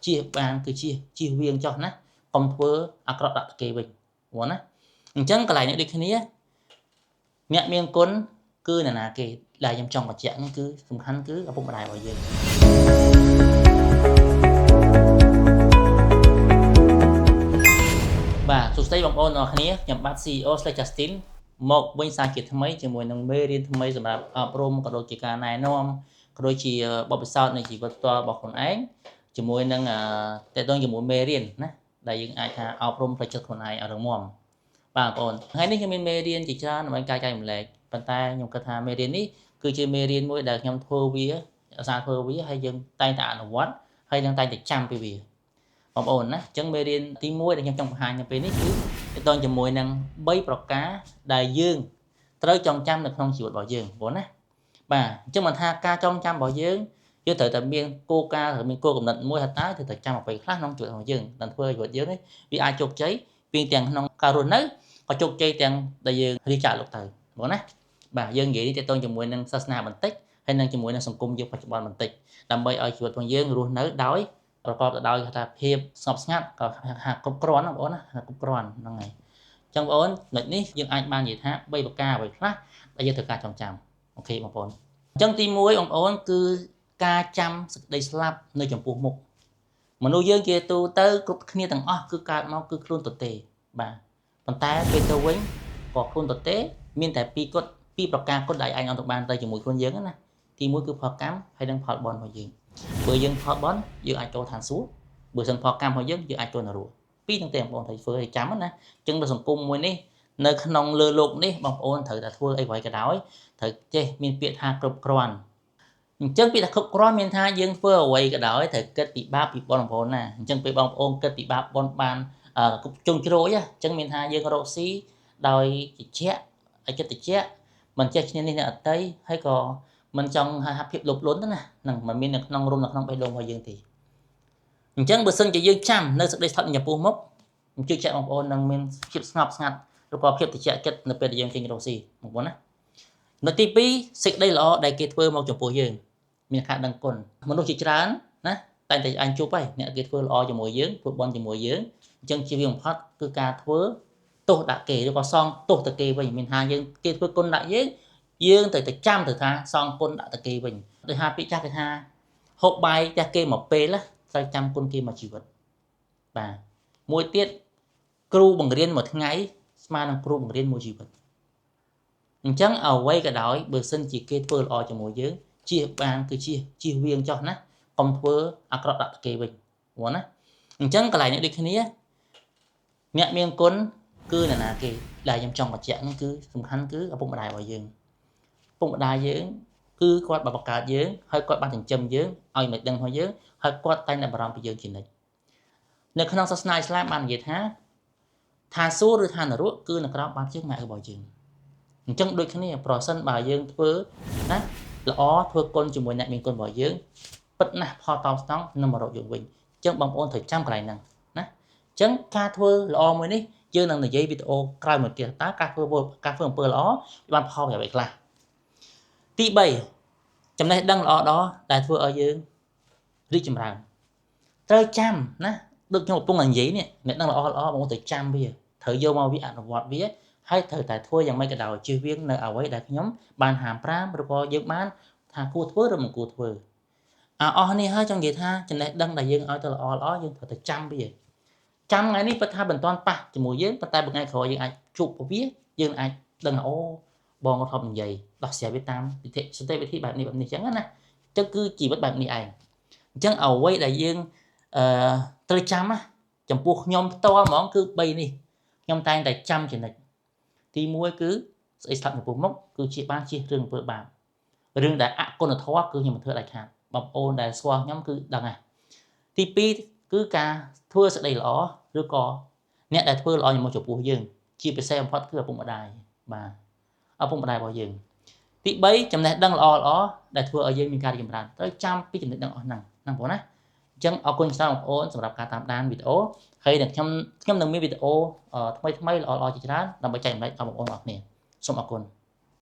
ជៀសបានគឺជៀសជៀសវាងចោះណាកុំធ្វើអាក្រក់ដាក់គេវិញបងណាអញ្ចឹងកន្លែងនេះដូចគ្នាអ្នកមានគុណគឺនរណាគេដែលខ្ញុំចង់បញ្ជាក់ហ្នឹងគឺសំខាន់គឺឪពុកម្ដាយរបស់យើងបាទសួស្តីបងប្អូនទាំងអស់គ្នាខ្ញុំបាទ CEO Slash Justin មកវិញសាជាថ្មីជាមួយនឹងមេរៀនថ្មីសម្រាប់អប់រំក៏ដូចជាការណែនាំក៏ដូចជាបទពិសោធន៍នៃជីវិតផ្ទាល់របស់ខ្លួនឯងជាមួយនឹងតេតងជាមួយមេរៀនណាដែលយើងអាចថាអប់រំផ្លូវចិត្តខ្លួនឯងឲ្យរឹងមាំបាទបងប្អូនថ្ងៃនេះខ្ញុំមានមេរៀនជាច្រើនដើម្បីការចែករំលែកប៉ុន្តែខ្ញុំគិតថាមេរៀននេះគឺជាមេរៀនមួយដែលខ្ញុំធ្វើវាអាសាធ្វើវាហើយយើងតែងតែអនុវត្តហើយនឹងតែងតែចាំពីវាបងប្អូនណាអញ្ចឹងមេរៀនទី1ដែលខ្ញុំចង់បង្ហាញនៅពេលនេះគឺទាក់ទងជាមួយនឹង3ប្រការដែលយើងត្រូវចងចាំនៅក្នុងជីវិតរបស់យើងបងប្អូនណាបាទអញ្ចឹងមិនថាការចងចាំរបស់យើងយើងត្រូវតែមានគោលការណ៍ត្រូវមានគោលកំណត់មួយថាតើត្រូវតែចាំអ្វីខ្លះក្នុងជីវិតរបស់យើងដើម្បីធ្វើឲ្យជីវិតយើងនេះវាអាចជោគជ័យពីទាំងក្នុងការរស់នៅក៏ជោគជ័យទាំងដែលយើងរៀបចាកលោកទៅបងណាបាទយើងនិយាយនេះទាក់ទងជាមួយនឹងសាសនាបន្តិចហើយនឹងជាមួយនឹងសង្គមយើងបច្ចុប្បន្នបន្តិចដើម្បីឲ្យជីវិតរបស់យើងរស់នៅដោយប្រកបទៅដោយថាភាពស្ងប់ស្ងាត់ក៏ថាគ្រប់គ្រាន់ណាបងប្អូនណាគ្រប់គ្រាន់ហ្នឹងហើយអញ្ចឹងបងប្អូនចំណុចនេះយើងអាចបាននិយាយថា3ប្រការអ្វីខ្លះដែលយើងត្រូវការចងចាំអូខេបងប្អូនអញ្ចឹងទី1បងប្អូនគឺការចាំសេចក្តីស្លាប់នៅចំពោះមុខមនុស្សយើងជាទូទៅគ្រប់គ្នាទាំងអស់គឺកើតមកគឺខ្លួនទទេបាទប៉ុន្តែពេលទៅវិញក៏ខ្លួនទទេមានតែពីរគត់ពីរប្រការគត់ដែលអាចអត់ទៅបានទៅជាមួយខ្លួនយើងណាទី1គឺផលកម្មហើយនិងផលបុណ្យរបស់យើងបើយើងផលបុណ្យយើងអាចចូលឋានសួគ៌បើសិនផលកម្មរបស់យើងយើងអាចចូលនរកពីរទាំងទេបងប្អូនត្រូវធ្វើឲ្យចាំណាអញ្ចឹងនៅសង្គមមួយនេះនៅក្នុងលើលោកនេះបងប្អូនត្រូវតែធ្វើអីអ្វីក៏ដោយត្រូវចេះមានពាក្យថាគ្រប់គ្រាន់អញ្ចឹងពាក្យថាគ្រប់គ្រាន់មានថាយើងធ្វើអ្វីក៏ដោយត្រូវគិតពីបាបពីបុណ្យបងប្អូនណាអញ្ចឹងពេលបងប្អូនគិតពីបាបបុណ្យបានគ្រប់ជុងជ្រោយអញ្ចឹងមានថាយើងរកស៊ីដោយតិចឲ្យចិត្តតិចមិនចេះឈ្នានេះអ្នកអតីហើយក៏មិនចង់ហៅថាភាពលោភលន់ណានឹងមិនមាននៅក្នុងរុំនៅក្នុងបេះដូងរបស់យើងទេអញ្ចឹងបើសិនជាយើងចាំនៅសេចក្តីស្ថិតចំពោះមុខខ្ញុំជឿជាក់បងប្អូននឹងមានភាពស្ងប់ស្ងាត់ឬក៏ភាពតិចចិត្តនៅពេលដែលយើងចេញរកស៊ីបងប្អូនណានៅទី2សេចក្តីល្អដែលគេធ្វើមកចំពោះយើងមានការដឹងគុណមនុស្សជាច្រើនណាតែតែអញជួបហើយអ្នកគេធ្វើល្អជាមួយយើងធ្វើបន់ជាមួយយើងអញ្ចឹងជាវាបំផុតគឺការធ្វើទោសដាក់គេឬក៏សងទោសទៅគេវិញមានថាយើងគេធ្វើគុណដាក់យើងយើងត្រូវតែចាំទៅថាសងគុណដាក់ទៅគេវិញដូចថាពាក្យចាស់គេថាហូបបាយផ្ទះគេមកពេលត្រូវចាំគុណគេមួយជីវិតបាទមួយទៀតគ្រូបង្រៀនមួយថ្ងៃស្មើនឹងគ្រូបង្រៀនមួយជីវិតអញ្ចឹងអ្វីក៏ដោយបើសិនជាគេធ្វើល្អជាមួយយើងជៀសបានគឺជៀសជៀសវាងចោះណាកុំធ្វើអាក្រក់ដាក់គេវិញបងណាអញ្ចឹងកន្លែងនេះដូចគ្នាអ្នកមានគុណគឺនរណាគេដែលខ្ញុំចង់បញ្ជាក់ហ្នឹងគឺសំខាន់គឺឪពុកម្ដាយរបស់យើងឪពុកម្ដាយយើងគឺគាត់បានបង្កើតយើងហើយគាត់បានចិញ្ចឹមយើងឲ្យមិនដឹងរបស់យើងហើយគាត់តែងតែបារម្ភពីយើងជានិច្ចនៅក្នុងសាសនាអ៊ីស្លាមបាននិយាយថាឋានសួគ៌ឬឋាននរកគឺនៅក្រោមបាតជើងម៉ែឪរបស់យើងអញ្ចឹងដូចគ្នាប្រសិនបើយើងធ្វើណាល្អធ្វើគុណជាមួយអ្នកមានគុណរបស់យើងពិតណាស់ផលតបស្នងនឹងមករកយើងវិញអញ្ចឹងបងប្អូនត្រូវចាំកន្លែងហ្នឹងណាអញ្ចឹងការធ្វើល្អមួយនេះយើងនឹងនិយាយវីដេអូក្រោយមកទៀតតើការធ្វើអំពើល្អវាបានផលប្រយោជន៍អ្វីខ្លះទី3ចំណេះដឹងល្អដល់ដែលធ្វើឲ្យយើងរីកចម្រើនត្រូវចាំណាដូចខ្ញុំកំពុងតែនិយាយនេះអ្នកដឹងល្អល្អបងប្អូនត្រូវចាំវាត្រូវយកមកវាអនុវត្តវាហើយត្រូវតែធ្វើយ៉ាងម៉េចក៏ដោយជៀសវាងនៅអ្វីដែលខ្ញុំបានហាមប្រាមឬក៏យើងបានថាគួរធ្វើឬមិនគួរធ្វើអស់នេះហើយចង់និយាយថាចំណេះដឹងដែលយើងឲ្យទៅល្អល្អយើងត្រូវតែចាំវាចាំថ្ងៃនេះពិតថាមិនទាន់ប៉ះជាមួយយើងប៉ុន្តែមួយថ្ងៃក្រោយយើងអាចជួបវាយើងអាចដឹងអូបងគាត់ធ្លាប់និយាយដោះស្រាយវាតាមវិធីសន្តិវិធីបែបនេះបែបនេះអញ្ចឹងណាអញ្ចឹងគឺជីវិតបែបនេះឯងអញ្ចឹងអ្វីដែលយើងត្រូវចាំណាចំពោះខ្ញុំផ្ទាល់ហ្មងគឺ3នេះខ្ញុំតែងតែចាំជានិច្ចទី1គឺស្អីស្លាប់ចំពោះមុខគឺជាបានជៀសរឿងអំពើបាបរឿងដែលអគុណធម៌គឺខ្ញុំមិនធ្វើដាច់ខាតបងប្អូនដែលស្គាល់ខ្ញុំគឺដឹងហើយទី2គឺការធ្វើសេចក្តីល្អឬក៏អ្នកដែលធ្វើល្អជាមួយចំពោះយើងជាពិសេសបំផុតគឺឪពុកម្ដាយបាទឪពុកម្ដាយរបស់យើងទី3ចំណេះដឹងល្អល្អដែលធ្វើឲ្យយើងមានការរីកចម្រើនត្រូវចាំពីចំណេះដឹងអស់ហ្នឹងហ្នឹងបងណាអញ្ចឹងអរគុណច្រើនបងប្អូនសម្រាប់ការតាមដានវីដេអូហើយនឹងខ្ញុំនឹងមានវីដេអូថ្មីថ្មីល្អល្អជាច្រើនដើម្បីចែករំលែកដល់បងប្អូនអរគ្នាសូមអរគុណ។